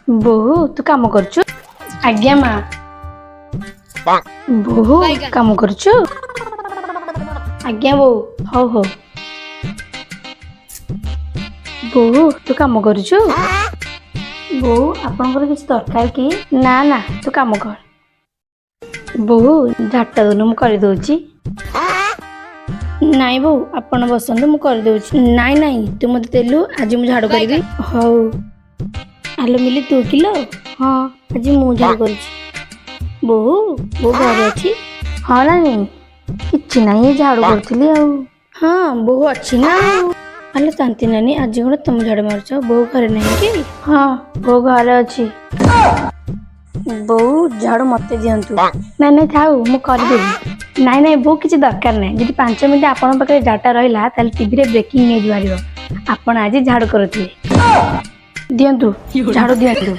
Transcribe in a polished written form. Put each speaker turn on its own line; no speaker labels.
ବୋହୂ, ତୁ କାମ କରୁଛୁ? ଆଜ୍ଞା ମା। ବୋହୂ, କାମ କରୁଛୁ? ଆଜ୍ଞା ବୋଉ। ହଉ ହଉ। ବୋହୂ, ତୁ କାମ କରୁଛୁ? ବୋଉ, ଆପଣଙ୍କର କିଛି ଦରକାର କି? ନା ନା, ତୁ କାମ କର। ବୋହୂ, ଝାଟ ଦଉନୁ, ମୁଁ କରିଦଉଛି। ନାଇଁ ବୋଉ, ଆପଣ ବସନ୍ତୁ, ମୁଁ କରିଦଉଛି। ନାଇଁ ନାଇଁ, ତୁ ମୋତେ ଦେଲୁ, ଆଜି ମୁଁ ଝାଡୁ କରିବି। ହଉ। ଆଲୋ ମିଲି, ତୁ କିଲୋ? ହଁ, ଆଜି ମୁଁ ଝାଡୁ କରୁଛି। ବୋହୂ, ବୋଉ ଘରେ ଅଛି? ହଁ ନାନୀ, କିଛି ନାହିଁ, ଝାଡୁ କରୁଥିଲି ଆଉ। ହଁ, ବୋହୂ ଅଛି ନା ଆଉ। ଆଲୋ ଶାନ୍ତି ନାନୀ, ଆଜି କଣ ତମେ ଝାଡୁ ମାରୁଛ? ବୋଉ ଘରେ ନାହିଁ କି? ହଁ, ବୋଉ ଘରେ ଅଛି। ବୋଉ, ଝାଡୁ ମତେ ଦିଅନ୍ତୁ। ନାଇଁ ନାଇଁ, ଥାଉ, ମୁଁ କରିଦେବି। ନାଇଁ ନାଇଁ ବୋଉ, କିଛି ଦରକାର ନାହିଁ। ଯଦି 5 ମିନିଟ୍ ଆପଣଙ୍କ ପାଖରେ ଝାଡୁଟା ରହିଲା, ତାହେଲେ ଟିଭିରେ ବ୍ରେକିଂ ନ୍ୟୁଜ୍ ବାହାରିବ, ଆପଣ ଆଜି ଝାଡୁ କରୁଥିଲେ। ଦିଅନ୍ତୁ, ଝାଡୁ ଦିଅନ୍ତୁ।